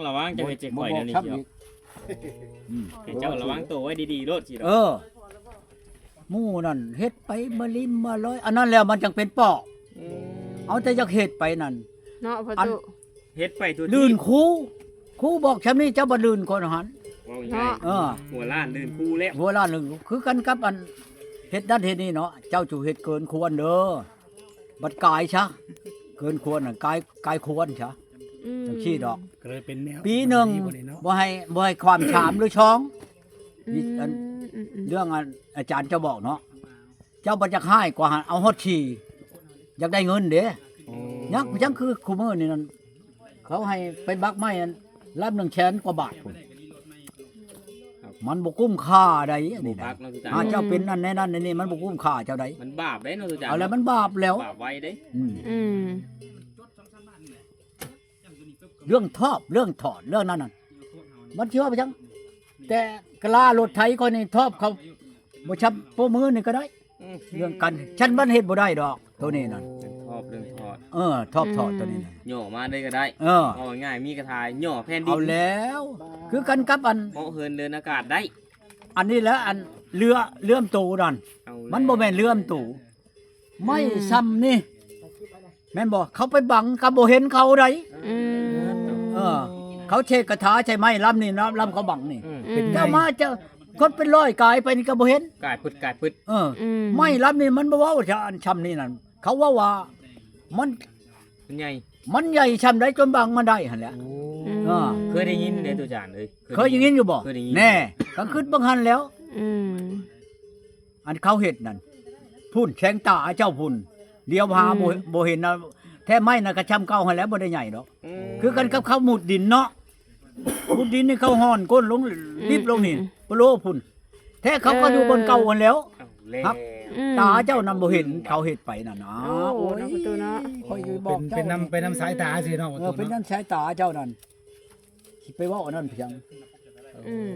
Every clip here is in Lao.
ລະວັງ ເຈົ້າເຮັດໃສ່ຂ້ອຍແນວນີ້ ບໍ່ບອກຊ້ຳອີກ ອືມ ໃຫ້ເຈົ້າລະວັງໂຕໄວ້ດີໆໂລດ ຊິດອກ ເອີ ໝູ່ນັ້ນເຮັດໄປມາລິມມາລອຍ ອັນນັ້ນແລ້ວມັນຈັ່ງເປັນປອບ ອືມ ເອົາແຕ່ຢາກເຮັດໄປນັ້ນ ເນາະພໍ່ຕູ້ ເຮັດໄປທົ່ວທີບ ລື່ນຄູ ຄູບອກຊ່ຳນີ້ ເຈົ້າບໍ່ລື່ນຄົນຫັ້ນ ເວົ້າງ່າຍໆ ເນາະ ເອີ ຫົວລ້ານລື່ນຄູແລ້ວ ຫົວລ້ານລື່ນ ຄືກັນກັບອັນເຮັດນັ້ນເຮັດນີ້ເນາະ ເຈົ້າຈະເຮັດເກີນຄວນເດີ ບັດກາຍຊະ ເກີນຄວນນະ ກາຍ ກາຍຄວນຊະ ອືມ ຈັ່ງຊີ້ດອກ ກໍເລີຍເປັນແນວ ປີໜຶ່ງ ແບບນີ້ເນາະ ບໍ່ໃຫ້ ບໍ່ໃຫ້ຄວາມສາມ ຫຼື ສອງ ອືມ ມີອັນ ອືມໆ ເລື່ອງອັນອາຈານເຈົ້າບອກເນາະ ເຈົ້າບັດຢາກຮ້າຍກວ່າຫັ້ນ ເອົາຮອດສີ່ ຢາກໄດ້ເງິນເດ້ ໂອ້ ຍັກ ຍັງຄືຄູ່ມື້ນີ້ນັ້ນ ເຂົາໃຫ້ໄປບັກໄມ້ອັນລຳໜຶ່ງແສນກວ່າບາດພຸ້ນ ມັນບໍ່ກຸ້ມຄ່າໃດອັນນີ້ນະ ບໍ່ຄັກເນາະ ອາຈານ ຖ້າເຈົ້າເປັນນັ້ນແນວນັ້ນແນວນີ້ ມັນບໍ່ກຸ້ມຄ່າເຈົ້າໃດ ມັນບາບເດ້ເນາະ ອາຈານ ເອົາແລ້ວ ເນາະ ມັນບາບແລ້ວ ບາບໄວເດ້ ອືມ ອືມ ເລື່ອງທອບ ເລື່ອງຖອດ ເລື່ອງນັ້ນນະ ມັນຊິວ່າໄປຈັ່ງ ແຕ່ກະລາລົດໄຖຂ້ອຍນີ້ທອບເຂົາ ບໍ່ຊ້ຳໂປ້ມືນີ້ກໍໄດ້ ອືມ ເລື່ອງກັນ ຊັ້ນມັນເຮັດບໍ່ໄດ້ດອກ ໂຕນີ້ນັ້ນ ເລື່ອງທອບ ເລື່ອງຖອດ ເອີ ທອບຖອດ ອືມ ໂຕນີ້ນະ ຫຍໍ້ມາເລີຍກໍໄດ້ ເອີ ເອົາງ່າຍໆ ມີກະທາຫຍໍ້ແຜ່ນດິນ ເອົາແລ້ວ ຄືກັນກັບອັນ ເຫາະເຫີນເດີນອາກາດໄດ້ ອັນນີ້ແຫຼະ ອັນເຫຼືອ ເຫຼື້ອມໂຕນັ້ນ ເອົາແລ້ວ ມັນບໍ່ແມ່ນເຫຼື້ອມໂຕ ໄມ້ ອືມ ຊ່ຳນີ້ ແມ່ນບໍ່? ເຂົາໄປບັງກໍບໍ່ເຫັນເຂົາໃດ ອືມ ເອີ ເຂົາເຊກະຖາໃສ່ໄມ້ລຳນີ້ນະ ລຳເຂົາບັງນີ້ ອືມ ເຈົ້າມາ ເຈົ້າ ຄົນເປັນຮ້ອຍກາຍໄປນີ້ກໍບໍ່ເຫັນ ກາຍປຶດ ກາຍປຶດ ເອີ ອືມ ໄມ້ລຳນີ້ມັນບໍ່ເວົ້າ ຊ- ຊ່ຳນີ້ນັ້ນ ເຂົາເວົ້າວ່າມັນ ມັນໃຫຍ່ ມັນໃຫຍ່ຊ່ຳໃດຈົນບັງມັນໄດ້ຫັ້ນແຫຼະ ໂອ້ ອືມ ເອີ ເຄີຍໄດ້ຍິນເດ້ ອາຈານເອີຍ ເຄີຍໄດ້ຍິນຢູ່ບໍ່? ເຄີຍໄດ້ຍິນ ແນ່ ກໍຄິດເບິ່ງຫັ້ນແລ້ວ ອືມ ອັນເຂົາເຮັດນັ້ນ ພຸ້ນແສງຕາເຈົ້າພຸ້ນ ຫຼຽວຫາ ອືມ ບໍ່ ບໍ່ເຫັນນະ ແທ້ໄມ້ນະກະຊ່ຳເກົ່າຫັ້ນແຫຼະ ບໍ່ໄດ້ໃຫຍ່ດອກ ອືມ ຄືກັນກັບເຂົາມຸດດິນເນາະ ມຸດດິນນີ້ເຂົາຮ່ອນກົ້ນລົງ ອືມ ດິບລົງນີ້ ອືມ ປະໂລພຸ້ນ ແທ້ເຂົາກໍຢູ່ບ່ອນເກົ່າຫັ້ນແລ້ວ ເອີ ເອົາແລ້ວ ຮັບ ອືມ ຕາເຈົ້ານັ້ນບໍ່ເຫັນ ເຂົາເຮັດໄປນັ້ນນະ ໂອ້ ໂອ້ຍ ເນາະ ປະຕູເນາະ ຂ້ອຍຊິບອກເຈົ້າ ເປັນນຳ ເປັນນຳສາຍຕາຊື່ເນາະ ເອີ ປະຕູເນາະ ເປັນນຳສາຍຕາເຈົ້ານັ້ນ ຊິໄປເວົ້າອັນນັ້ນພຽງ ອືມ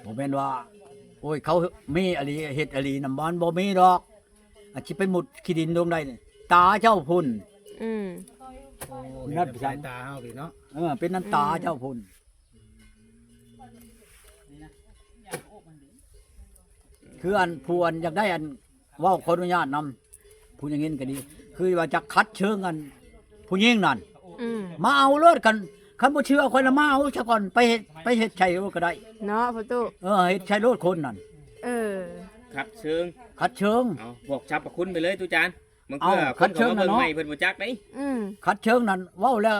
ບໍ່ແມ່ນວ່າ ໂອ້ຍ ເຂົາມີອີ່ຫຼີ ເຮັດອີ່ຫຼີນຳ ມັນບໍ່ມີດອກ ອັນຊິໄປມຸດຂີ້ດິນລົງໄດ້ນີ້ ຕາເຈົ້າພຸ້ນ ອືມ ໂອ້ ເປັນນຳສາຍຕາເຮົາພີ້ເນາະ ເອີ ເປັນນຳຕາເຈົ້າພຸ້ນ ອືມ ຄືອັນຜູ້ອັນຢາກໄດ້ອັນ ເວົ້າຂໍອະນຸຍາດນຳ ຜູ້ຍິງເຫັນກໍດີ ຄືວ່າຈະຄັດເຊີງອັນຜູ້ຍິງນັ້ນ ອືມ ມາເອົາໂລດ ຄັນ ຄັນບໍ່ເຊື່ອຂ້ອຍລະມາເອົາຊະກ່ອນ ໄປເຮັດ ໄປເຮັດໃສ່ໂລດກໍໄດ້ເນາະ ພໍ່ຕູ້ ເອີ ເຮັດໃສ່ໂລດຄົນນັ້ນ ເອີ ຄັດເຊີງ ຄັດເຊີງ ເອົາບອກສັບພະຄຸນໄປເລີຍ ຕູ້ຈານ ບາງເທື່ອ ເອົາ ຄົນເຂົ້າມາເບິ່ງໃໝ່ ເພິ່ນບໍ່ຈັກເດ້ ອືມ ຄັດເຊີງນັ້ນເວົ້າແລ້ວ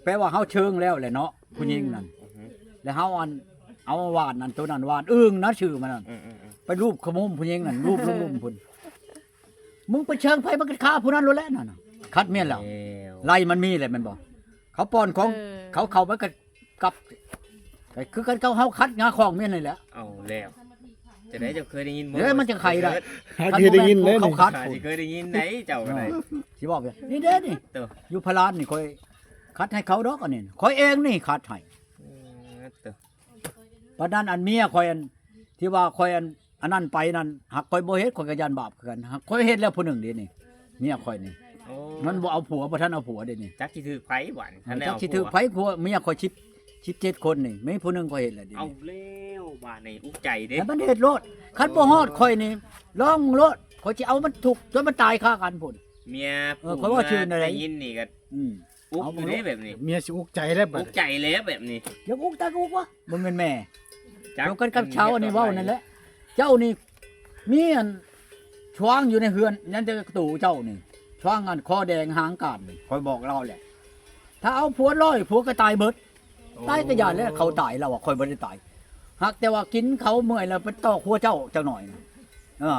ແປວ່າເຮົາເຊີງແລ້ວແຫຼະເນາະ ຜູ້ຍິງນັ້ນ ອືມ ແລ້ວເຮົາອັນ ເອົາຫວ່ານນັ້ນ ໂຕນັ້ນຫວ່ານອຶ່ງນະ ຊື່ມັນນັ້ນ ອືມໆໆ ໄປລູບຂະມຸມຜູ້ຍິງນັ້ນ ລູບລົງລຸ່ມພຸ້ນ ມຶງໄປເຊີງໃຜມັນກໍຂ້າຜູ້ນັ້ນໂລດແຫຼະນັ້ນນະ ຄັດແມ່ນແລ້ວ ແລ້ວ ໄລ່ມັນມີແຫຼະແມ່ນບໍ່? ເຂົາປ້ອນຂອງ ເອີ ເຂົາເຂົ້າໄປກໍກັບ ກໍຄືກັນກັບເຮົາຄັດງາຂອງແມ່ນນີ້ແຫຼະ ເອົາແລ້ວ ຈະໄດ້ ເຈົ້າເຄີຍໄດ້ຍິນບໍ່? ເອີ ມັນຈະໄຂໄດ້ ຫາເຄີຍໄດ້ຍິນເດ້ ເຂົາຄັດ ຊິເຄີຍໄດ້ຍິນໄດ ເຈົ້າກໍໄດ້ ເອີ ຊິບອກ ນີ້ເດ້ນີ້ ໂຕ ຢູ່ພະລານນີ້ຂ້ອຍຄັດໃຫ້ເຂົາດອກ ອັນນີ້ຂ້ອຍເອງນີ້ຄັດໃຫ້ ເອີ ໂຕ ປານນັ້ນ ອັນເມຍຂ້ອຍ ອັນທີ່ວ່າຂ້ອຍ ອັນ ອັນນັ້ນໄປນັ້ນ ຫາກຂ້ອຍບໍ່ເຮັດ ຂ້ອຍກໍຢ້ານບາບຄືກັນ ຫາກຂ້ອຍເຮັດແລ້ວຜູ້ໜຶ່ງເດນີ້ ເມຍຂ້ອຍນີ້ ໂອ້ ມັນບໍ່ເອົາຜົວ ບໍ່ທັນເອົາຜົວເດນີ້ ຈັກຊິຖືກໃຜບາດນີ້ ເອີ ຈັກຊິຖືກໃຜ ຜົວເມຍຂ້ອຍສິບ ສິບເຈັດຄົນນີ້ ມີຜູ້ໜຶ່ງຂ້ອຍເຮັດແລ້ວເດນີ້ ເອົາແລ້ວບາດນີ້ ອຸກໃຈເດ້ ໃຫ້ມັນເຮັດໂລດ ຄັນບໍ່ຮອດຂ້ອຍນີ້ ລອງໂລດ ຂ້ອຍຊິເອົາມັນທຸກຈົນມັນຕາຍຄາກັນພຸ້ນ ເມຍ ເອີ ຜູ້ ຂ້ອຍວ່າຊື່ນັ້ນ ໄດ້ຍິນນີ້ກໍ ອືມ ອຸກຢູ່ເດ້ແບບນີ້ ເມຍຊິອຸກໃຈແລ້ວບາດ ອຸກໃຈແລ້ວແບບນີ້ ຢາກອຸກຈັກອຸກວະ ບໍ່ແມ່ນແມ່ ຈັກ ດຽວກັນກັບຊາວອັນນີ້ເວົ້ານັ້ນແຫຼະ ເຈົ້ານີ້ມີອັນ ຊວາງຢູ່ໃນເຮືອນ ຍັງແຕ່ກະຕູເຈົ້ານີ້ ຊວາງອັນຄໍແດງຫາງການນີ້ ຂ້ອຍບອກລາວແຫຼະ ຖ້າເອົາຜົວຮ້ອຍ ຜົວກໍຕາຍເບິດ ໂອ້ ຕາຍກໍຢ່າແລ້ວ ເຂົາຕາຍລາວວ່າ ຂ້ອຍບໍ່ໄດ້ຕາຍ ຫາກແຕ່ວ່າກິນເຂົາເມື່ອຍແລ້ວໄປຕອກຫົວເຈົ້າຈັກໜ້ອຍ ເອີ ໂອ້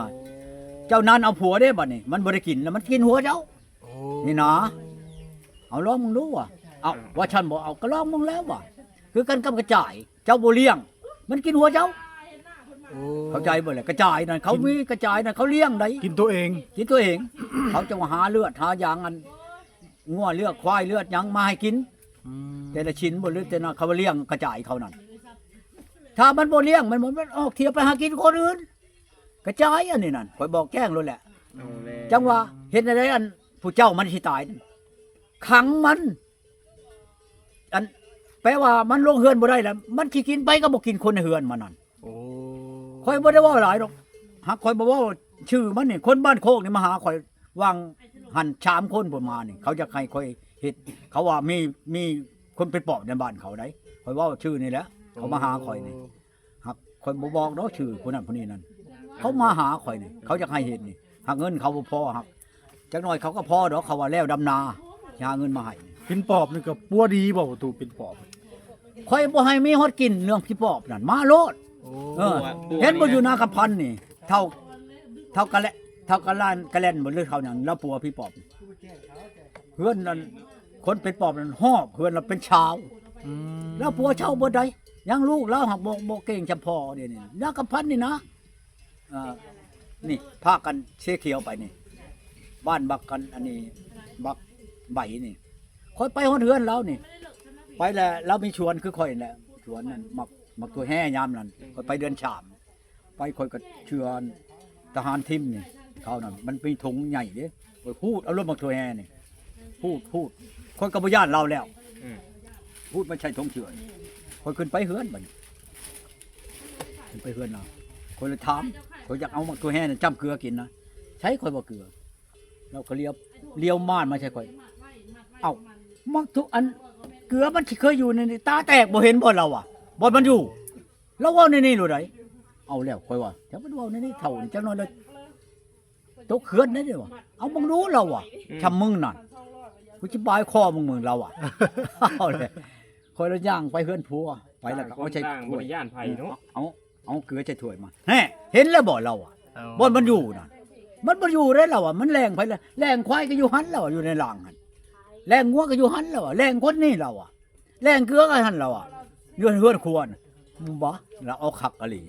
ເຈົ້ານັ້ນເອົາຜົວເດ້ ບາດນີ້ມັນບໍ່ໄດ້ກິນແລ້ວ ມັນກິນຫົວເຈົ້າ ໂອ້ ນີ້ນະ ເອົາລອງເບິ່ງດູວ່າ ເອົ້າ ວ່າຊັ້ນບໍ່ ເອົາກໍລອງເບິ່ງແລ້ວວ່າ ຄືກັນກັບກະຕ່າຍ ເຈົ້າບໍ່ລ້ຽງ ມັນກິນຫົວເຈົ້າ ໂອ້ ເຂົ້າໃຈບໍ່ລະ ກະຕ່າຍນັ້ນ ເຂົາມີກະຕ່າຍນັ້ນ ເຂົາລ້ຽງໄດ້ ກິນຕົວເອງ ກິນຕົວເອງ ເຂົາຈະມາຫາເລືອດຫາຢາງ ອັນງົວເລືອດຄວາຍເລືອດຫຍັງມາໃຫ້ກິນ ອືມ ແຕ່ລະຊິນບໍ່ ຫຼືແຕ່ນັ້ນ ເຂົາວ່າລ້ຽງກະຕ່າຍເຂົານັ້ນ ຖ້າມັນບໍ່ລ້ຽງ ມັນ ມັນອອກທ່ຽວໄປຫາກິນຄົນອື່ນ ກະຈາຍອັນນີ້ນັ້ນ ຂ້ອຍບອກແຈ້ງໂລດແຫຼະ ເອົາແລ້ວ ຈັ່ງວ່າເຮັດແນວໃດ ອັນຜູ້ເຈົ້າມັນຊິຕາຍ ຂັງມັນ ອັນ ແປວ່າມັນລົງເຮືອນບໍ່ໄດ້ແລ້ວ ມັນຊິກິນໃຜກໍບໍ່ກິນຄົນໃນເຮືອນມັນນັ້ນ. ໂອ້ ຂ້ອຍບໍ່ໄດ້ເວົ້າຫຼາຍດອກ ຫາກຂ້ອຍບໍ່ເວົ້າຊື່ມັນນີ້ ຄົນບ້ານໂຄກນີ້ມາຫາຂ້ອຍຫວ່າງຫັ້ນສາມຄົນພຸ້ນມານີ້ ເຂົາຢາກໃຫ້ຂ້ອຍເຮັດ ເຂົາວ່າມີ ມີຄົນເປັນປອບໃນບ້ານເຂົາໃດ ຂ້ອຍເວົ້າຊື່ນີ້ແຫຼະ ເຂົາມາຫາຂ້ອຍນີ້ ຫາກຂ້ອຍບໍ່ບອກດອກຊື່ຜູ້ນັ້ນຜູ້ນີ້ນັ້ນ ເຂົາມາຫາຂ້ອຍນີ້ ເຂົາຢາກໃຫ້ເຮັດນີ້ ຫາກເງິນເຂົາບໍ່ພໍ ຫາກຈັກໜ້ອຍເຂົາກໍພໍດອກ ເຂົາວ່າແລ້ວດຳນາ ຊິຫາເງິນມາໃຫ້. ເປັນປອບນີ້ກໍປົວດີບໍ່ ປະຕູເປັນປອບ? ຂ້ອຍບໍ່ໃຫ້ມີຮອດກິ່ນເລື່ອງຜີປອບນັ້ນ ມາໂລດ. ໂອ້ ເອີ ເຫັນບໍ່ຢູ່ນາຄຳພັນນີ້ ເຖົ້າ ເຖົ້າກະແລະ ເຖົ້າກະລານ ກະແລ່ນບໍ່ ຫຼືເຂົາຫຍັງ ລາວປົວຜີປອບ ເຮືອນນັ້ນ ຄົນເປັນປອບນັ້ນຮອບເຮືອນລາວເປັນຊາວ ອືມ ລາວປົວເຊົ່າເບິດໃດ ຍັງລູກລາວຫາກບໍ່ ບໍ່ເກັ່ງຈຳພໍດຽວນີ້ ນາຄຳພັນນີ້ນະ. ເອີ ນີ້ພາກັນເຊຂຽວໄປນີ້ ບ້ານບັກກັນ ອັນນີ້ ບັກໃບນີ້ ຂ້ອຍໄປຮອດເຮືອນລາວນີ້ ໄປແລ້ວລາວມີສວນຄືຂ້ອຍແຫຼະ ສວນນັ້ນ ໝາກ ໝາກຖົ່ວແຮ່ຍາມນັ້ນ ຂ້ອຍໄປເດືອນສາມ ໄປ ຂ້ອຍກໍເຊື່ອທະຫານທິມນີ້ ເຂົານັ້ນ ມັນມີຖົງໃຫຍ່ເດ້ ຂ້ອຍຮູດເອົາລົດໝາກຖົ່ວແຮ່ນີ້ ຮູດ ຮູດ ຂ້ອຍກໍບໍ່ຢ້ານລາວແລ້ວ ອືມ ຮູດມາໃສ່ຖົງເຊື່ອ ຂ້ອຍຂຶ້ນໄປເຮືອນບັດນີ້ ຂຶ້ນໄປເຮືອນລາວ ຂ້ອຍເລີຍຖາມ ຂ້ອຍຢາກເອົາໝາກຖົ່ວແຮ່ນັ້ນຈ້ຳເກືອກິນນະ ໃຊ້ຂ້ອຍບໍ່ເກືອ ລາວກໍລຽວ ລຽວມານມາໃສ່ຂ້ອຍ ເອົ້າ ໝາກຖົ່ວ ອັນ ເກືອມັນຊິເຄີຍຢູ່ໃນນີ້ ຕາແຕກບໍ່ເຫັນບໍ່ລາວວ່າ ບ່ອນມັນຢູ່ ລາວເວົ້າແນວນີ້ໂລດໃດ ເອົາແລ້ວ ຂ້ອຍວ່າ ຈັກມັນເວົ້າແນວນີ້ ເຖົ້ານີ້ ຈັກໜ້ອຍລະຕົກເຮືອນໄດ໋ ວ່າ ເອົາເບິ່ງດູ ລາວວ່າ ອືມ ຊ່ຳມຶງນັ້ນ ກູຊິບາຍຄໍມຶງ ມຶງ ລາວວ່າ ເອົາແລ້ວ ຂ້ອຍລະຍ່າງໄປເຮືອນຜົວ ໄປແລ້ວກໍເອົາໃສ່ຖ້ວຍ ບໍ່ໄດ້ຢ້ານໃຜເນາະ ເອົາ ເອົາເກືອໃສ່ຖ້ວຍມາ ແຮະ ເຫັນແລ້ວບໍ່ ລາວວ່າ ເອົ້າ ບ່ອນມັນຢູ່ນັ້ນ ມັນບໍ່ຢູ່ເດ້ ລາວວ່າ ມັນແລ່ງໃຜລະ ແລ່ງຄວາຍກໍຢູ່ຫັ້ນ ລາວວ່າ ຢູ່ໃນລາງຫັ້ນ ແລ່ງງົວກໍຢູ່ຫັ້ນ ລາວວ່າ ແລ່ງຄົນນີ້ ລາວວ່າ ແລ່ງເກືອກໍຫັ້ນລາວວ່າ ຢູ່ເຮືອນຄົວນະ ບໍ່ ລາວເອົາຄັກອີ່ຫຼີ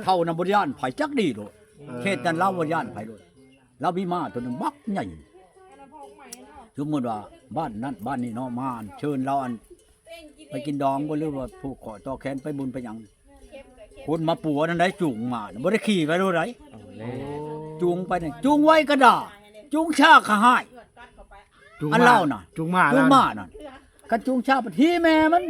ເຖົ້ານະບໍ່ຢ້ານໃຜຈັກດີ້ໂລດ ເອີ ເຂດນັ້ນລາວບໍ່ຢ້ານໃຜໂລດ ລາວມີມ້າໂຕໜຶ່ງບັກໃຫຍ່ ສົມມຸດວ່າບ້ານນັ້ນບ້ານນີ້ເນາະ ມາອັນເຊີນລາວ ອັນໄປກິນດອງບໍ່ ຫຼືວ່າຜູກຂໍ້ຕໍ່ແຂນໄປບຸນໄປຫຍັງ ຄົນມາປົວນັ້ນໄດ໋ ຈູງມ້ານະ ບໍ່ໄດ້ຂີ່ໄປໂລດໃດ ຈູງໄປນີ້ ຈູງໄວກໍດ່າ ຈູງຊ້າກໍຮ້າຍ ຈູງ ອັນ ມ້າ ລາວນະ ຈູງມ້າ ຈູງມ້ານັ້ນ ຄັນຈູງຊ້າບັດຮີແມ່ມັນ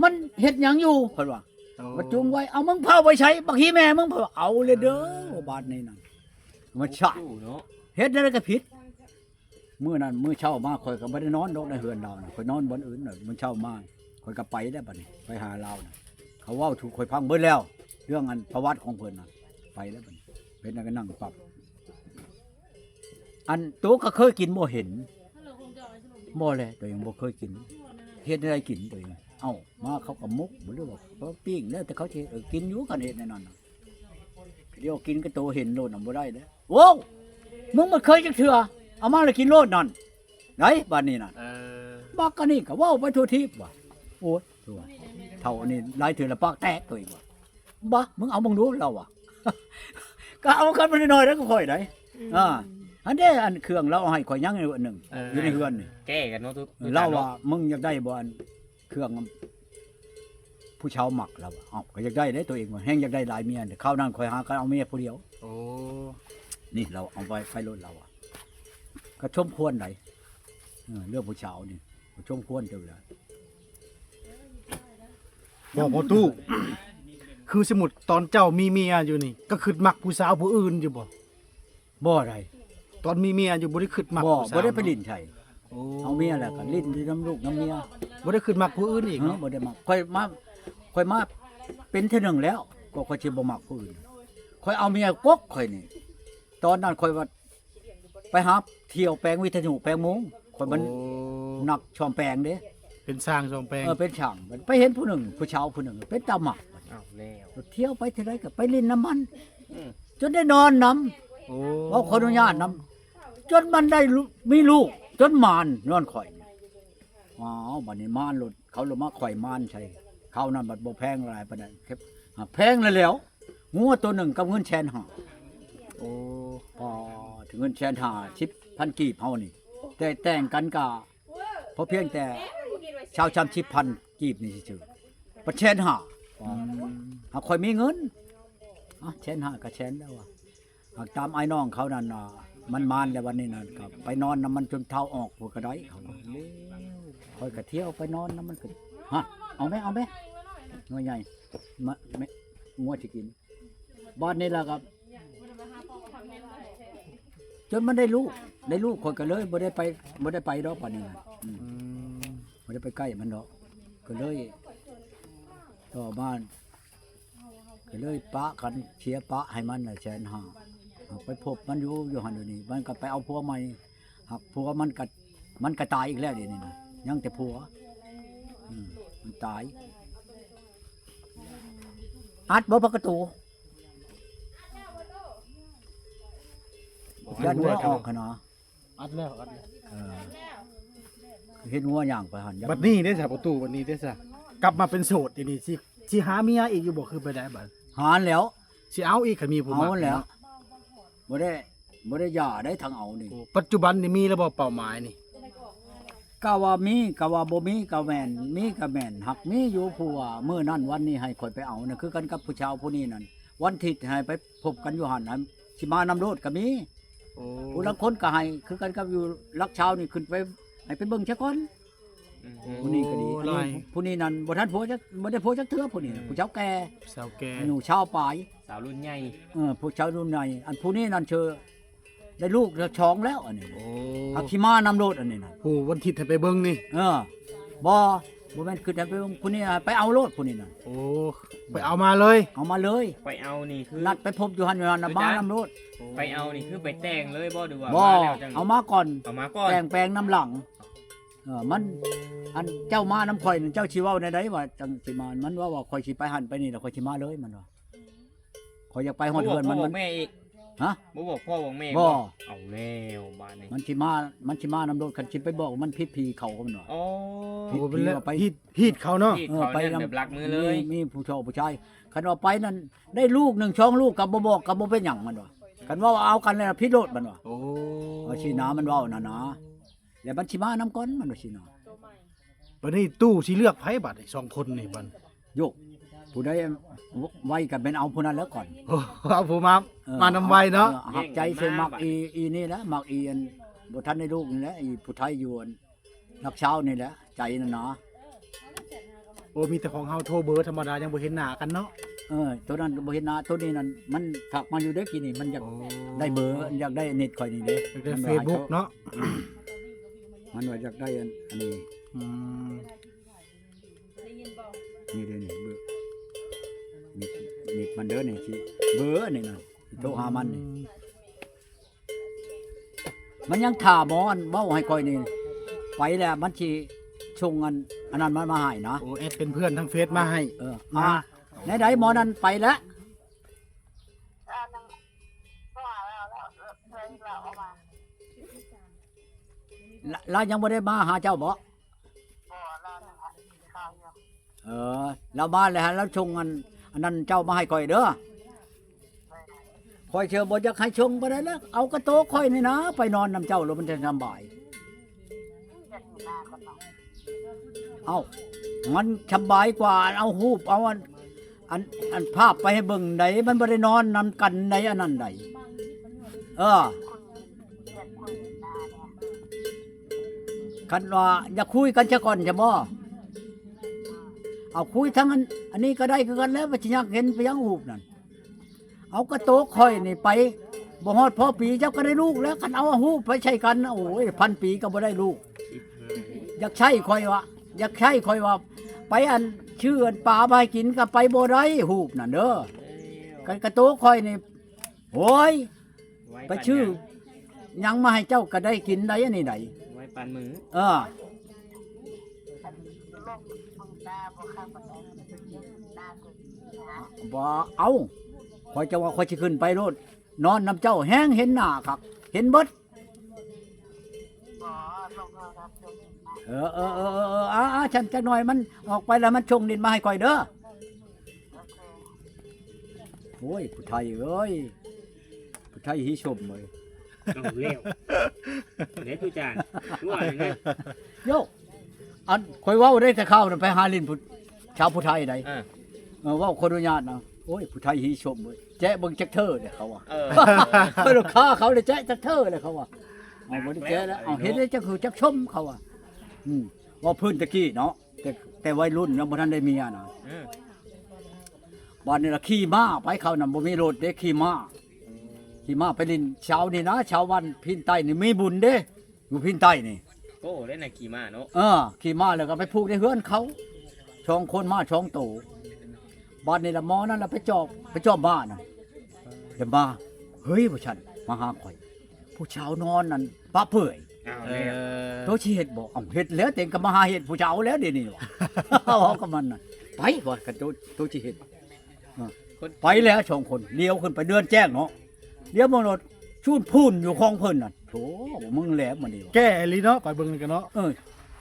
ມັນເຮັດຫຍັງຢູ່ ເພິ່ນວ່າ ໂອ້ ບັດຈູງໄວ ເອົາ ມຶງພາໄປໃສ ບັກຮີແມ່ມຶງ ເພິ່ນວ່າ ເອົາເລີຍເດີ ບາດນີ້ນະ ມັນຊະ ເນາະ ເຮັດແນວໃດກໍຜິດ. ມື້ນັ້ນມື້ເຊົ້າມາ ຂ້ອຍກໍບໍ່ໄດ້ນອນດອກໃນເຮືອນລາວນະ ຂ້ອຍນອນບ່ອນອື່ນ. ມື້ເຊົ້າມາ ຂ້ອຍກໍໄປແລ້ວ ບັດນີ້ໄປຫາລາວນະ ເຂົາເວົ້າສູ່ຂ້ອຍຟັງເບິດແລ້ວ ເລື່ອງ ອັນ ປະຫວັດຂອງເພິ່ນນະ ໄປແລ້ວ ບັດນີ້ເປັນຫຍັງກໍນັ່ງປັບ. ອັນໂຕກໍເຄີຍກິນບໍ່ເຫັນ? ບໍ່ແຫຼະ ໂຕຍັງບໍ່ເຄີຍກິນ. ເຮັດແນວໃດກິນໂຕ? ເອົ້າ ມາເຂົາກໍໝົກບໍ່ ຫຼືວ່າປີ້ງ ແລ້ວແຕ່ເຂົາຊິເຮັດ. ເອີ ກິນຢູ່ ຄັນເຮັດແນວນັ້ນນະ. ດຽວກິນກໍໂຕເຫັນໂລດນະ ບໍ່ໄດ້ເດ້. ໂອ້ ມຶງບໍ່ເຄີຍຈັກເທື່ອ ເອົາມາແລ້ວກິນໂລດນັ້ນ ໄດ໋ບາດນີ້ນະ. ເອີ ບັກອັນນີ້ກໍເວົ້າໄປທົ່ວທີບວ່າ ໂອ້ຍ ຕົວເຖົ້າອັນນີ້ຫຼາຍເທື່ອລະປາກແຕກຕົວເອງວ່າ ບໍ່ ມຶງເອົາເບິ່ງດູ ລາວວ່າ. ກໍເອົາຄັນມັນນ້ອຍໆ ແລ້ວກໍຂ້ອຍໄດ໋. ອືມ ອ່າ ອັນເດ້ ອັນເຄື່ອງລາວເອົາໃຫ້ຂ້ອຍຍັງຢູ່ອັນໜຶ່ງ ເອີ ຢູ່ໃນເຮືອນນີ້ ແກ້ກັນເນາະ ເອີ ລາວວ່າ ມຶງຢາກໄດ້ບໍ່ ອັນ ເຄື່ອງ ຜູ້ຊາວມັກ ລາວວ່າ. ເອົ້າ ກໍຢາກໄດ້ເດ້ ຕົວເອງວ່າ ແຮ່ງຢາກໄດ້ຫຼາຍເມຍ. ຄາວນັ້ນຂ້ອຍຫາກໍເອົາເມຍຜູ້ດຽວ. ໂອ້ ນີ້ລາວເອົາໄປ ໄປໂລດ ລາວວ່າ. ກໍສົມຄວນໄດ໋ ເອີ ເລື່ອງຜູ້ສາວນີ້ ກໍສົມຄວນເຕີບແລ້ວ. ບໍ່ ພໍ່ຕູ້ ຄືສົມມຸດຕອນເຈົ້າມີເມຍຢູ່ນີ້ ກໍຄິດມັກຜູ້ສາວຜູ້ອື່ນຢູ່ບໍ່? ບໍ່ໄດ໋ ຕອນມີເມຍຢູ່ບໍ່ໄດ້ຄິດມັກ ບໍ່ ຜູ້ສາວ ບໍ່ໄດ້ໄປຫຼິ້ນໃສ. ໂອ້ ເອົາເມຍແລ້ວກໍຫຼິ້ນຢູ່ນຳລູກນຳເມຍ ບໍ່ໄດ້ຄິດມັກຜູ້ອື່ນອີກເນາະ. ບໍ່ໄດ້ມັກ ຂ້ອຍມາ ຂ້ອຍມາເປັນເທື່ອໜຶ່ງແລ້ວ ກໍຂ້ອຍຊິບໍ່ມັກຜູ້ອື່ນ. ຂ້ອຍເອົາເມຍກົກຂ້ອຍນີ້ ຕອນນັ້ນຂ້ອຍວ່າໄປຫາທ່ຽວແປງວິທະຍຸແປງໂມງ ຂ້ອຍມັນ ໂອ້ ນັກສ້ອມແປງເດ້ ເປັນຊ່າງສ້ອມແປງ. ເອີ ເປັນຊ່າງ ໄປເຫັນຜູ້ໜຶ່ງ ຜູ້ສາວຜູ້ໜຶ່ງເປັນຕາມັກ. ເອົາແລ້ວ ທ່ຽວໄປເທື່ອໃດກໍໄປຫຼິ້ນນຳມັນ ອືມ ຈົນໄດ້ນອນນຳ. ໂອ້ ເວົ້າຂໍອະນຸຍາດນຳ ຈົນມັນໄດ້ລູ ມີລູກ ຈົນໝານຍ້ອນຂ້ອຍ. ອ້າວ ບັດນີ້ມານໂລດ ເຂົາໂລດມາຂ້ອຍມານໃສ່. ຄາວນັ້ນບັດບໍ່ແພງຫຼາຍປານໃດ ຫາກແພງແລ້ວ ງົວໂຕໜຶ່ງກັບເງິນແສນຫ້າ. ໂອ້ ພໍເງິນແສນຫ້າ ສິບພັນກີບເຮົານີ້ ແຕ່ແຕ່ງກັນກະພໍພຽງແຕ່ຊາວສາມສິບພັນກີບນີ້ຊື່ໆ ບັດແສນຫ້າ. ອືມ ຫາກຂ້ອຍມີເງິນ ອະ ແສນຫ້າກໍແສນແລ້ວວ່າ. ຫາກຕາມອ້າຍນ້ອງເຂົານັ້ນ ມັນມານແລ້ວ ວັນນີ້ນັ້ນກໍໄປນອນນຳມັນຈົນເທົ້າອອກພຸ້ນກໍໄດ້ ເຂົາວ່າ. ຂ້ອຍກໍທ່ຽວໄປນອນນຳມັນກໍ ຮະ ເອົາແມ ເອົາແມ ໜ່ວຍໃຫຍ່ ມາ ແມ ງົວຊິກິນ. ບາດນີ້ລະກໍ ຈົນມັນໄດ້ລູກ ໄດ້ລູກ ຂ້ອຍກໍເລີຍບໍ່ໄດ້ໄປ ບໍ່ໄດ້ໄປດອກບາດນີ້ນະ ອືມ ອືມ ບໍ່ໄດ້ໄປໃກ້ມັນດອກ ກໍເລີຍ ຕໍ່ມາ ກໍເລີຍປະກັນ ເສຍປະໃຫ້ມັນແສນຫ້າ ໄປພົບມັນຢູ່ ຢູ່ຫັ້ນຢູ່ນີ້ ມັນກໍໄປເອົາຜົວໃໝ່ ຫາກຜົວມັນກໍ ມັນກໍຕາຍອີກແລ້ວດຽວນີ້ນະ ຍັງແຕ່ຜົວ ອືມ ມັນຕາຍ ອັດບໍ່ປະກະຕູ ຢ້ານຫົວອອກຫັ້ນນະ ອັດແລ້ວ ອັດແລ້ວ ເອີ ເຫັນຫົວຍ່າງໄປຫັ້ນ ບັດນີ້ເດ້ຊະປະຕູ ບັດນີ້ເດ້ຊະ ກັບມາເປັນໂສດດຽວນີ້ ຊິ ຊິຫາເມຍອີກຢູ່ບໍ່ ຄືໄປໄດ້ບັດ ຫາແລ້ວ ຊິເອົາອີກ ຄັນມີຜູ້ມັກ ເອົາແລ້ວ ເນາະ ບໍ່ໄດ້ ບໍ່ໄດ້ຢ່າໄດ້ທາງເອົານີ້ ໂອ້ ປັດຈຸບັນນີ້ມີແລ້ວບໍ່ເປົ້າໝາຍນີ້ ກະວ່າມີກະວ່າບໍ່ມີກະແມ່ນ ມີກະແມ່ນ ຫາກມີຢູ່ຜູ້ວ່າມື້ນັ້ນວັນນີ້ໃຫ້ຂ້ອຍໄປເອົານະ ຄືກັນກັບຜູ້ຊາວຜູ້ນີ້ນັ້ນ ວັນທິດໃຫ້ໄປພົບກັນຢູ່ຫັ້ນ ໃຫ້ ຊິມານຳໂລດກະມີ ໂອ້ ຜູ້ລາງຄົນກະໃຫ້ ຄືກັນກັບຢູ່ຫຼັກຊາວນີ້ ຂຶ້ນໄປ ໃຫ້ໄປເບິ່ງຊະກ່ອນ ອືມ ຜູ້ນີ້ກໍດີ ໂອ້ ອັນນີ້ ຫຼາຍ ຜູ້ນີ້ນັ້ນບໍ່ທັນຜົວຈັກ ບໍ່ໄດ້ຜົວຈັກເທື່ອຜູ້ນີ້ ອືມ ຜູ້ສາວແກ່ ສາວແກ່ ອາຍຸຊາວປາຍ ສາວລຸ້ນໃຫຍ່ ເອີ ຜູ້ສາວລຸ້ນໃຫຍ່ ອັນຜູ້ນີ້ນັ້ນເຊີ ໄດ້ລູກສອງແລ້ວອັນນີ້ ໂອ້ ຫາກຊິມານຳໂລດອັນນີ້ນະ ຜູ້ວັນທິດໃຫ້ໄປເບິ່ງນີ້ ເອີ ບໍ່ ບໍ່ແມ່ນຄືໃຫ້ໄປເບິ່ງ ຜູ້ນີ້ໃຫ້ໄປເອົາໂລດຜູ້ນີ້ນະ ໂອ້ ໄປເອົາມາເລີຍ ເອົາມາເລີຍ ໄປເອົານີ້ຄື ນັດໄປພົບຢູ່ຫັ້ນ ຢູ່ຫັ້ນນະ ມານຳໂລດ ໄປເອົານີ້ຄືໄປແຕ່ງເລີຍບໍ່ ຫຼືວ່າ ບໍ່ ມາແລ້ວຈັ່ງ ເອົາມາກ່ອນ ເອົາມາກ່ອນ ແຕ່ງແປງນຳຫຼັງ ເອີ ມັນ ອັນເຈົ້າມານຳຂ້ອຍນັ້ນ ເຈົ້າຊິເວົ້າແນວໃດວ່າຈັ່ງຊິມາ ມັນເວົ້າວ່າຂ້ອຍຊິໄປຫັ້ນໄປນີ້ ແລ້ວຂ້ອຍຊິມາເລີຍ ມັນວ່າ ຂ້ອຍຢາກໄປຮອດເຮືອນມັນ ບໍ່ບອກພໍ່ບອກແມ່ອີກ ຮະ ບໍ່ບອກພໍ່ບອກແມ່ ບໍ່ ບໍ່ ເອົາແລ້ວບາດນີ້ ມັນຊິມາ ມັນຊິມານຳໂລດ ຄັນຊິໄປບອກມັນຜິດຜີເຂົາ ມັນວ່າ ອໍ ຜິດຜີວ່າໄປ ຜິດ ຜິດເຂົາເນາະ ຜິດເຂົາ ເອີ ໄປນຳ ແບບລັກມືເລີຍ ມີ ມີຜູ້ຊາວຜູ້ຊາຍ ຄັນວ່າໄປນັ້ນໄດ້ລູກໜຶ່ງສອງລູກກໍບໍ່ບອກກໍບໍ່ເປັນຫຍັງ ມັນວ່າ ຄັນວ່າເອົາກັນແລ້ວຜິດໂລດ ມັນວ່າ ໂອ້ ວ່າຊີ້ນະ ມັນເວົ້ານັ້ນນະ ແລ້ວມັນຊິມານຳກ່ອນ ມັນວ່າຊີ້ນະ ບັດນີ້ຕູ້ຊິເລືອກໃຜບັດນີ້ ສອງຄົນນີ້ບັດ ໂຍກ ຜູ້ໃດໄວກໍແມ່ນເອົາຜູ້ນັ້ນແລ້ວກ່ອນ ເອົາຜູ້ມາ ເອີ ມານຳໄວເນາະ ເອີ ຮັກໃຈ ເອີ ໃສ່ມັກອີ ອີນີ້ແຫຼະ ມັກອີອັນບໍ່ທັນໄດ້ລູກນີ້ແຫຼະ ອີຜູ້ໄທຢູ່ອັນຫຼັກຊາວນີ້ແຫຼະ ໃຈນັ້ນນະ ໂອ້ ມີແຕ່ຂອງເຮົາໂທເບີທຳມະດາ ຍັງບໍ່ເຫັນໜ້າກັນເນາະ ເອີ ໂຕນັ້ນກໍບໍ່ເຫັນໜ້າ ໂຕນີ້ນັ້ນມັນທັກມາຢູ່ເດ້ ກີ້ນີ້ມັນຢາກ ໂອ້ ໄດ້ເບີ ຢາກໄດ້ເນັດຂ້ອຍນີ້ເດ້ ຢາກໄດ້ເຟສບຸກເນາະ ມັນວ່າຢາກໄດ້ອັນ ອັນນີ້ ອືມ ນີ້ເດ້ນີ້ ເບີ ນີ້ ນີ້ມັນເດີນີ້ ຊິເບີອັນນີ້ນະ ຊິໂທຫາມັນນີ້ ອືມ ມັນຍັງຖ້າໝໍອັນເວົ້າໃຫ້ຂ້ອຍນີ້ ໄປແລ້ວມັນຊິສົ່ງອັນ ອັນນັ້ນມາ ມາໃຫ້ນະ ໂອ້ ແອັດເປັນເພື່ອນທາງເຟສມາໃຫ້ ເອີ ມາ ອ່າ ແນວໃດໝໍນັ້ນໄປແລ້ວ ລະ ລາວຍັງບໍ່ໄດ້ມາຫາເຈົ້າບໍ? ບໍ່ ລາວຍັງກິນເຂົ້າຢູ່. ເອີ ລາວມາແລ້ວ ລາວສົ່ງອັນ ອັນນັ້ນເຈົ້າມາໃຫ້ຂ້ອຍເດີ. ຂ້ອຍເຊື່ອບໍ່ຢາກໃຫ້ສົ່ງປານໃດແລ້ວ ເອົາກະໂຕຂ້ອຍນີ້ນາ ໄປນອນນຳເຈົ້າໂລດ ມັນຈະສຳບາຍ. ເອົ້າ ມັນສຳບາຍກວ່າເອົາຮູບ ເອົາອັນ ອັນ ອັນພາບໄປໃຫ້ເບິ່ງໃດ໋ ມັນບໍ່ໄດ້ນອນນຳກັນໃດ໋ ອັນນັ້ນໃດ໋. ເອີ ຄັນວ່າຢາກຄຸຍກັນຊະກ່ອນຊະບໍ່? ເອົາ ຄຸຍທັງອັນ ອັນນີ້ກໍໄດ້ຄືກັນແຫຼະ ວ່າຊິຢາກເຫັນໄປຫຍັງຮູບນັ້ນ. ເອົາກະໂຕຂ້ອຍນີ້ໄປ ບໍ່ຮອດພໍປີເຈົ້າກໍໄດ້ລູກແລ້ວ. ຄັນເອົາຮູບໄປໃສ່ກັນ ໂອ້ຍ ພັນປີກໍບໍ່ໄດ້ລູກ. ຢາກໃຊ້ຂ້ອຍວ່າ ຢາກໃຊ້ຂ້ອຍວ່າ ໄປອັນ ຊື້ອັນປາມາໃຫ້ກິນກໍໄປບໍ່ໄດ້ຮູບນັ້ນເດີ. ກັນກະໂຕຂ້ອຍນີ້ ໂອ້ຍ ໄປຊື້ຫຍັງມາໃຫ້ເຈົ້າກໍໄດ້ກິນໄດ໋ ອັນນີ້ໄດ໋. ໄວ້ປານມື້ ເອີ ບໍ່ເອົາ ຂ້ອຍຈະວ່າຂ້ອຍຊິຂຶ້ນໄປໂລດ ນອນນຳເຈົ້າແຮງເຫັນໜ້າຄັກ ເຫັນເບິດ. ເອີ ເອີ ເອີ ເອີ ອາ ອາ ຊັ້ນຈັກໜ່ອຍມັນອອກໄປແລ້ວ ມັນສົ່ງດິນມາໃຫ້ຂ້ອຍເດີ. ໂອ້ຍ ຜູ້ໄທເອີຍ ຜູ້ໄທຮີຊົມເອີຍ. ເອົາແລ້ວ ເດ້ ຕູຈານ ຕົວນີ້ນະ. ໂຢ ອັນຂ້ອຍເວົ້າໄດ້ແຕ່ຂ່າວນະ ໄປຫາຫຼິ້ນຜູ້ ຊາວຜູ້ໄທໃດ໋. ເອີ ເອີ ເວົ້າຂໍອະນຸຍາດນະ ໂອ້ຍ ຜູ້ໄທຮີຊົມເວີຍ ແຈະເບິ່ງຈັກເທື່ອເດ້ ເຂົາວ່າ. ເອີ ຂ້າເຂົາເລີຍແຈະຈັກເທື່ອເລີຍ ເຂົາວ່າ. ເອົາ ບໍ່ໄດ້ແຈະແລ້ວ ເອົາ ເຮັດໄດ້ຈັກຄືຈັກຊົມ ເຂົາວ່າ. ອືມ ເວົ້າພື້ນແຕ່ກີ້ເນາະ ແຕ່ ແຕ່ໄວລຸ້ນຍັງບໍ່ທັນໄດ້ເມຍນະ. ເອີ ບາດນີ້ລະຂີ່ມ້າໄປ ເຂົານະບໍ່ມີລົດເດ້ ຂີ່ມ້າ ອືມ ຂີ່ມ້າໄປຫຼິ້ນ. ເຊົ້ານີ້ນະ ເຊົ້າວັນພີນໃຕ້ນີ້ມີບຸນເດ້ ຢູ່ພີນໃຕ້ນີ້. ໂອ້ ໄດ້ນະຂີ່ມ້າເນາະ. ເອີ ຂີ່ມ້າແລ້ວກໍໄປຜູກໃນເຮືອນເຂົາ ສອງຄົນ ມ້າສອງໂຕ. ບາດນີ້ລະໝໍນັ້ນລະໄປຈອບ ໄປຈອບມ້ານະ ແລ້ວມາ ເຮີ້ຍ ວ່າຊັ້ນ ມາຫາຂ້ອຍ ຜູ້ສາວນອນນັ້ນປະເປື່ອຍ. ເອີ ໂຕຊິເຮັດບໍ່? ເອົ້າ ເຮັດແລ້ວ ເຕັງກໍມາຫາເຮັດຜູ້ສາວແລ້ວດຽວນີ້ວ່າ ເວົ້າກັບມັນນະ. ໄປວ່າ ຄັນໂຕ ໂຕຊິເຮັດ. ເອີ ໄປແລ້ວສອງຄົນ ລ້ຽວຂຶ້ນໄປເດືອນແຈ້ງເນາະ ລ້ຽວມາໂລດ ຊູນພູນຢູ່ຂອງເພິ່ນນະ. ໂຖ ມຶງແຫຼມານີ້ວ່າ ແກ້ອີ່ຫຼີເນາະ ຂ້ອຍເບິ່ງນີ້ກໍເນາະ. ເອີ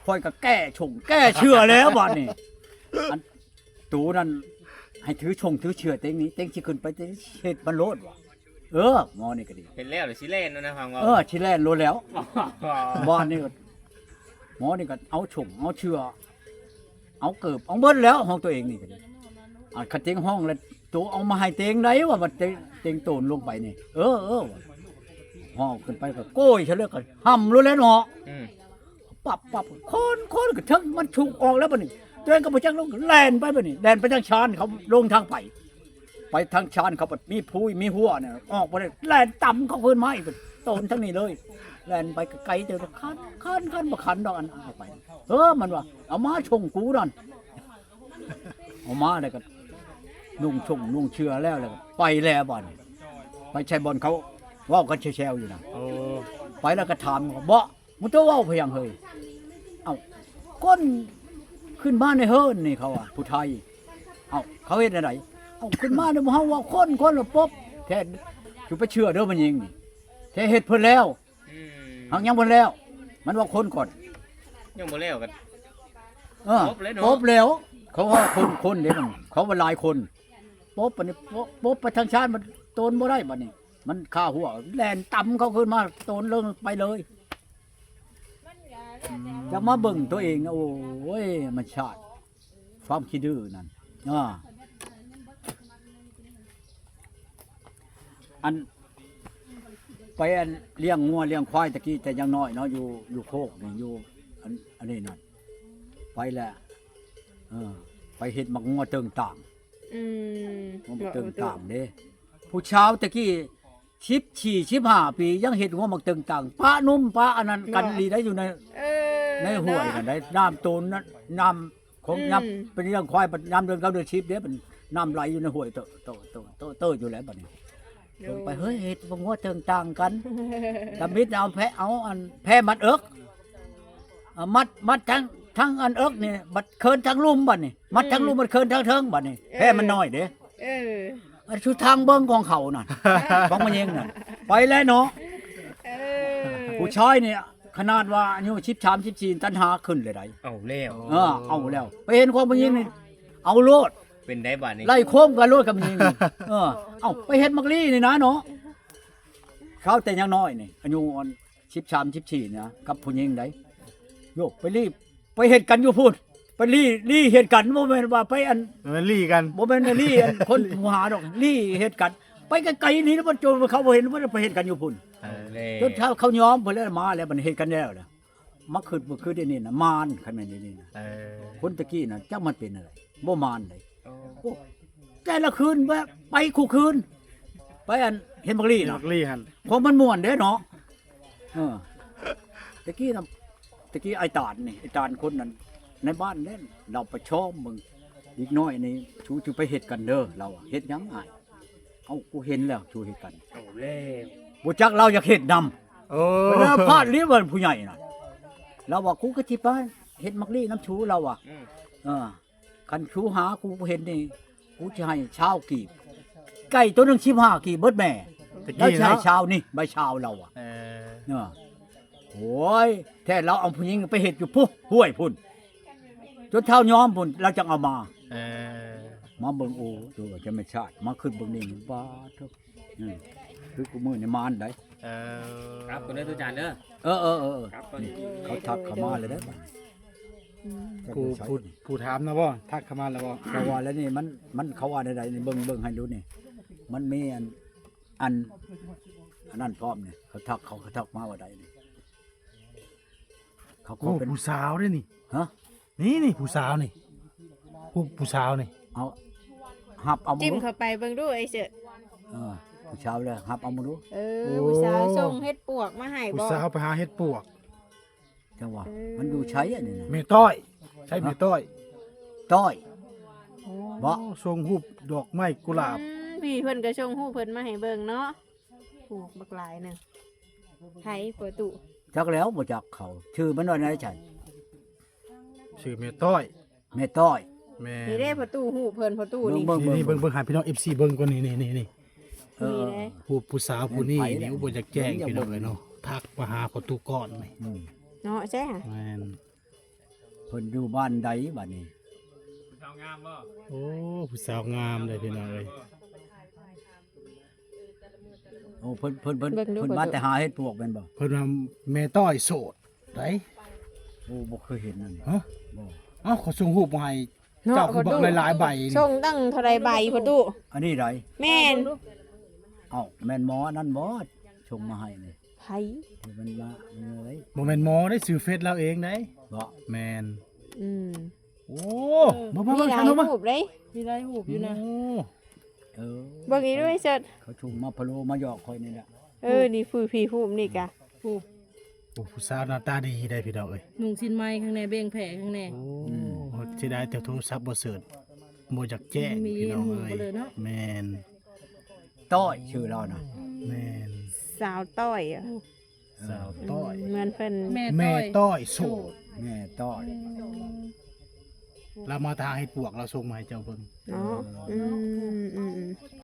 ຂ້ອຍກໍແກ້ຊົງແກ້ເຊື່ອແລ້ວບາດນີ້ ອັນ ໂຕນັ້ນໃຫ້ຖືຊົງຖືເຊື່ອເຕັງນີ້ ເຕັງຊິຂຶ້ນໄປເຕັງເຮັດມັນໂລດວ່າ. ເອີ ໝໍນີ້ກໍດີ ເຮັດແລ້ວຊິແລ່ນນະ ຟັງເວົ້າ. ເອີ ຊິແລ່ນໂລດແລ້ວ. ບາດນີ້ກໍ ໝໍນີ້ກໍເອົາຊົງເອົາເຊື່ອ ເອົາເກີບ ເອົາເບິດແລ້ວ ຂອງຕົວເອງນີ້ກໍດີ. ອັນຄັນເຕັງຮ້ອງແລ້ວ ໂຕເອົາມາໃຫ້ເຕັງໄດ໋ວ່າ ບັດເຕັງ ເຕັງໂຕນລົງໄປນີ້. ເອີ ເອີ ຮ້ອງຂຶ້ນໄປກໍໂກ້ຍຊະເລີຍ ກໍຫ້ຳໂລດແລ້ວເນາະ. ອືມ ປັບປັບ ຄົນຄົນກໍເຖິງມັນຊຸກອອກແລ້ວບັດນີ້ ຕົວເອງກໍບໍ່ຈັກລົງ ແລ່ນໄປບັດນີ້ ແລ່ນໄປທາງຊານເຂົາ ລົງທາງໄປ ໄປທາງຊານເຂົາ ບັດມີພູມີຮົ້ວນະ ອອກບໍ່ໄດ້ ແລ່ນຕຳເຂົາຄືນມາອີກ ໂຕນທາງນີ້ເລີຍ. ແລ່ນໄປກໍໄກເຕີບ ຄັນຄັນບໍ່ຄັນດອກ ອັນເອົາໄປ ເອີ ມັນວ່າ ເອົາມາຊົງກູນັ້ນ. ເອົາມາແລ້ວກໍນຸ່ງຊົງນຸ່ງເຊື່ອແລ້ວ ແລ້ວກໍໄປແລ້ວບັດນີ້ ໄປໃສ່ບ່ອນເຂົາເວົ້າກັນແຊວໆຢູ່ນະ. ໂອ້ ໄປແລ້ວກໍຖາມ ເບາະ ມຶງຕົວເວົ້າພະຫຍັງເຮີ້ຍ? ເອົ້າ ຄົນຂຶ້ນມາໃນເຮືອນນີ້ ເຂົາວ່າ ຜູ້ໄທ. ເອົ້າ ເຂົາເຮັດແນວໃດ? ເອົ້າ ຂຶ້ນມາແລ້ວ ເຮົາວ່າຄົນ ຄົນລະປົບ ແທ້ ຊິໄປເຊື່ອເດີ ມັນຍິງນີ້ ແທ້ເຮັດເພິ່ນແລ້ວ. ອືມ ຫາກຍັງບໍ່ແລ້ວ ມັນວ່າຄົນກ່ອນ ຍັງບໍ່ແລ້ວກໍ ເອີ ປົບແລ້ວເນາະ ປົບແລ້ວ. ເຂົາວ່າຄົນ ຄົນເດ້ ເຂົາວ່າຫຼາຍຄົນ ປົບ ບັດນີ້ ປົບ ປົບໄປທາງຊານ ມັນໂຕນບໍ່ໄດ້ ບັດນີ້ ມັນຄາຮົ້ວ ແລ່ນຕຳເຂົາຄືນມາ ໂຕນເລີງໄປເລີຍ. ຈະມາເບິ່ງຕົວເອງນະ ໂອ້ຍ ມັນຊາດ ຄວາມຂີ້ດື້ນັ້ນ. ອາ ອັນ ໄປ ອັນ ລ້ຽງງົວລ້ຽງຄວາຍຕະກີ້ ແຕ່ຍັງນ້ອຍເນາະ ຢູ່ ຢູ່ໂຄກນີ້ ຢູ່ ອັນ ອັນນີ້ນັ້ນ ໄປແລ້ວ ເອີ ໄປເຮັດໝາກງົວເຕີງຕ່າງ. ອືມ ໝາກເຕີງຕ່າງເດ້ ຜູ້ສາວຕະກີ້ ສິບສີ່ ສິບຫ້າປີ ຍັງເຮັດງົວໝາກເຕີງຕ່າງ ປະນຸ່ມປະອັນນັ້ນກັນ ເນາະ ອີ່ຫຼີໄດ໋ ຢູ່ໃນ ເອີ ໃນຫ້ວຍນັ້ນໄດ໋ ນ້ຳໂຕນ ນ້ຳ ຂອງ ອືມ ຍາມເປັນລ້ຽງຄວາຍ ຍາມເດືອນເກົ້າເດືອນສິບເດ້ ເປັນນ້ຳໄຫຼຢູ່ໃນຫ້ວຍ ເຕີ ເຕີ ເຕີ ເຕີ ເຕີຢູ່ແລ້ວບັດນີ້. ໂດຍ ໄປ ເຮີ້ຍ ເຮັດງົວເຕີງຕ່າງກັນ ກະມິດເອົາແພ ເອົາອັນແພມັດເອິກ ເອົາມັດ ມັດທັງ ທັງອັນເອິກນີ້ ບັດເຄີນທັງລຸ່ມບັດນີ້ ມັດທັງ ອືມ ລຸ່ມ ບັດເຄີນທັງເທິງບັດນີ້ ເອີ ແພມັນນ້ອຍເດ້. ເອີ ອັນສຸດທາງເບິ່ງຂອງເຂົານັ້ນ ຂອງມັນເອງນັ້ນ ໄປແລ້ວເນາະ. ເອີ ຜູ້ຊາຍນີ້ ຂະໜາດວ່າອາຍຸສິບສາມ ສິບສີ່ ຕັນຫາຂຶ້ນເລີຍໄດ໋. ເອົາແລ້ວ ເອີ ເອົາແລ້ວ ໄປເຫັນຂອງຜູ້ຍິງນີ້ ເອົາໂລດ ເປັນໄດ໋ບາດນີ້ ໄລ່ໂຄມກັນໂລດກັບຜູ້ຍິງນີ້. ເອີ ເອົາ ໄປເຮັດໝາກລີ້ນີ້ນະເນາະ ເຂົາແຕ່ຍັງນ້ອຍນີ້ ອາຍຸອັນສິບສາມ ສິບສີ່ນະ ກັບຜູ້ຍິງໄດ໋. ໂຍກ ໄປລີ້ ໄປເຮັດກັນຢູ່ພຸ້ນ ໄປລີ້ ລີ້ເຮັດກັນ ບໍ່ແມ່ນວ່າໄປອັນ ເອີ ລີ້ກັນ ບໍ່ແມ່ນລີ້ອັນຄົນຜູ້ຫາດອກ ລີ້ເຮັດກັນ ໄປໄກໆນີ້ ແລ້ວມັນໂຈນເຂົາບໍ່ເຫັນ ມັນໄປເຮັດກັນຢູ່ພຸ້ນ. ເອີ ຈົນເຂົາຍອມເພິ່ນແລ້ວ ມາແລ້ວ ມັນເຮັດກັນແລ້ວລະ ມາຄິດບໍ່ຄືດອັນນີ້ນະ ມານ ຄັນແມ່ນອັນນີ້ນະ. ເອີ ຄົນຕະກີ້ນະ ຈັກມັນເປັນອະໄລ ບໍ່ມານໃດ໋. ໂອ້ ໂອ້ ແຕ່ລະຄືນ ໄປ ໄປຄູ່ຄືນ ໄປອັນເຮັດໝາກລີ້ນະ ເຮັດໝາກລີ້ຫັ້ນ ຂອງມັນມ່ວນເດ້ເນາະ. ເອີ ຕະກີ້ນະ ຕະກີ້ອ້າຍຕານນີ້ ອ້າຍຕານຄົນນັ້ນໃນບ້ານເດ້ ລາວໄປຊອມເບິ່ງ ເດັກນ້ອຍນີ້ ຊູ ຊູໄປເຮັດກັນເດີ ລາວວ່າ ເຮັດຫຍັງອ້າຍ? ເອົ້າ ກູເຫັນແລ້ວ ຊູເຮັດກັນ. ເອົາແລ້ວ ບໍ່ຈັກລາວຢາກເຮັດນຳ. ໂອ້ ລາວພາດລີ້ວ່າຜູ້ໃຫຍ່ນະ ລາວວ່າ ກູກໍຊິໄປເຮັດໝາກລີ້ນຳຊູ ລາວວ່າ. ອືມ ເອີ ຄັນຊູຫາກູເຫັນນີ້ ກູຈະໃຫ້ຊາວກີບ ໄກ່ໂຕໜຶ່ງສິບຫ້າກີບເບິດແມ່ ຕະກີ້ເນາະ ລາວຈະໃຫ້ຊາວນີ້ ໃບຊາວລາວອະ. ເອີ ເອີ ໂອ້ຍ ແທ້ລາວເອົາຜູ້ຍິງໄປເຮັດຢູ່ພຸ້ນ ຫ້ວຍພຸ້ນ ຈົນທ້າວຍອມພຸ້ນ ລາວຈັ່ງເອົາມາ. ເອີ ມາເບິ່ງ ໂອ້ ໂຕຈະແມ່ນຊາດ ມາຄຶດເບິ່ງນີ້ ບາດໂທ້ ອືມ ຄືກູມື້ນີ້ມານໄດ໋. ເອີ ຄັບ ເດີ ອາຈານເດີ. ເອີ ເອີ ເອີ ເອີ ຄັບ ເຂົາທັກເຂົ້າມາແລ້ວເດ້ ອືມ ຜູ້ ຜູ້ ຜູ້ຖາມນະບໍ່ ທັກເຂົ້າມາແລ້ວບໍ່? ເຂົາວ່າແລ້ວນີ້ ມັນ ມັນ ເຂົາວ່າແນວໃດນີ້ ເບິ່ງ ເບິ່ງໃຫ້ດູນີ້ ມັນມີອັນ ອັນ ອັນນັ້ນພ້ອມນີ້ ເຂົາທັກ ເຂົາ ເຂົາທັກມາວ່າໃດນີ້ ເຂົາ ເຂົາເປັນ ໂອ້ ຜູ້ສາວເດ້ນີ້. ຮະ ນີ້ ນີ້ຜູ້ສາວນີ້ ຜູ້ ຜູ້ສາວນີ້ ເອົາ ຮັບເອົາ ຈິ້ມເຂົ້າໄປເບິ່ງດູໄອ້ເສີດ ເອີ ຜູ້ສາວແລ້ວຮັບເອົາມາດູ ເອີ ໂອ້ ຜູ້ສາວສົ່ງເຫັດປວກມາໃຫ້ ຜູ້ ບໍ່ ສາວໄປຫາເຫັດປວກ ຈັ່ງວ່າ ເອີ ມັນຢູ່ໃສອັນນີ້ນະ ແມ່ຕ້ອຍ ໃສແມ່ຕ້ອຍ ຕ້ອຍ ໂອ້ ບໍ່ ສົ່ງຮູບດອກໄມ້ກຸຫຼາບ ອືມ ພີ່ເພິ່ນກໍສົ່ງຮູບເພິ່ນມາໃຫ້ເບິ່ງເນາະ ໂອ້ ບັກຫຼາຍໜຶ່ງ ໃຜພໍ່ຕູ້ ຈັກແລ້ວ ບໍ່ຈັກເຂົາ ຊື່ມັນວ່າແນວໃດຊັ້ນ ຊື່ແມ່ຕ້ອຍ ແມ່ຕ້ອຍ ແມ່ນ ນີ້ເດ້ພໍ່ຕູ້ ຮູບເພິ່ນພໍ່ຕູ້ນີ້ ເບິ່ງ ນີ້ ເບິ່ງ ເບິ່ງ ໃຫ້ພີ່ນ້ອງເອັຟຊີເບິ່ງກ່ອນ ນີ້ ນີ້ ນີ້ ນີ້ ເອີ ຮູບຜູ້ສາວຜູ້ນີ້ນີ້ ໂອ້ ບໍ່ຢາກແຈ້ງພີ່ນ້ອງເອີຍເນາະ ທັກມາຫາພໍ່ຕູ້ກ່ອນນີ້ ອືມ ເນາະ ໃຊ່ຫະ ແມ່ນ ເພິ່ນຢູ່ບ້ານໃດບັດນີ້ ຜູ້ສາວງາມບໍ່ ໂອ້ ຜູ້ສາວງາມເດ້ພີ່ນ້ອງເອີຍ ໂອ້ ເພິ່ນ ເພິ່ນ ເພິ່ນ ເພິ່ນມາແຕ່ຫາເຫັດປວກແມ່ນບໍ່ ເພິ່ນວ່າແມ່ຕ້ອຍໂສດໃດ ໂອ້ ບໍ່ເຄີຍເຫັນອັນນີ້ ຮະ ບໍ່ ເອົ້າ ເຂົາສົ່ງຮູບມາໃຫ້ ເນາະ ເຈົ້າຄືບັກຫຼາຍໆໃບນີ້ ສົ່ງຕັ້ງເທົ່າໃດໃບພໍ່ຕູ້ ອັນນີ້ໃດ ແມ່ນ ເອົ້າ ແມ່ນໝໍອັນນັ້ນບໍ່ ສົ່ງມາໃຫ້ນີ້ ໃຜ ທີ່ມັນມາເລີຍ ບໍ່ແມ່ນໝໍເດ້ ຊື່ເຟສລາວເອງເດ້ ບໍ່ ແມ່ນ ອືມ ໂອ້ ເອີ ເບິ່ງ ເບິ່ງ ມີຫຼາຍຮູບເດ້ ມີຫຼາຍຮູບຢູ່ນະ ໂອ້ ເອີ ເບິ່ງອີກດ້ວຍເສີດ ເຂົາຊຸມມາພະໂລມາຢອກຂ້ອຍນີ້ແຫຼະ ເອີ ນີ້ຜູ້ພີ່ຮູບນີ້ກະ ຜູ້ ໂອ້ ຜູ້ສາວໜ້າຕາດີໄດ໋ພີ່ນ້ອງເອີຍ ນຸ່ງສິ້ນໄໝຂ້າງໃນ ເບັ່ງແຜ່ຂ້າງໃນ ໂອ້ ອືມ ເສຍດາຍແຕ່ໂທລະສັບບໍ່ເສີດ ບໍ່ຢາກແຈ້ງ ມີ ພີ່ນ້ອງເອີຍ ແມ່ນ ຕ້ອຍຊື່ລາວນະ ແມ່ນ ສາວຕ້ອຍ ເອີ ສາວຕ້ອຍ ເໝືອນເພິ່ນ ແມ່ຕ້ອຍ ແມ່ຕ້ອຍໂສດ ແມ່ຕ້ອຍ ອືມ ລາວມາຫາເຫັດປວກ ລາວສົ່ງມາໃຫ້ເຈົ້າເບິ່ງ ເນາະ ເອີ ອືມ ອືມ ອືມ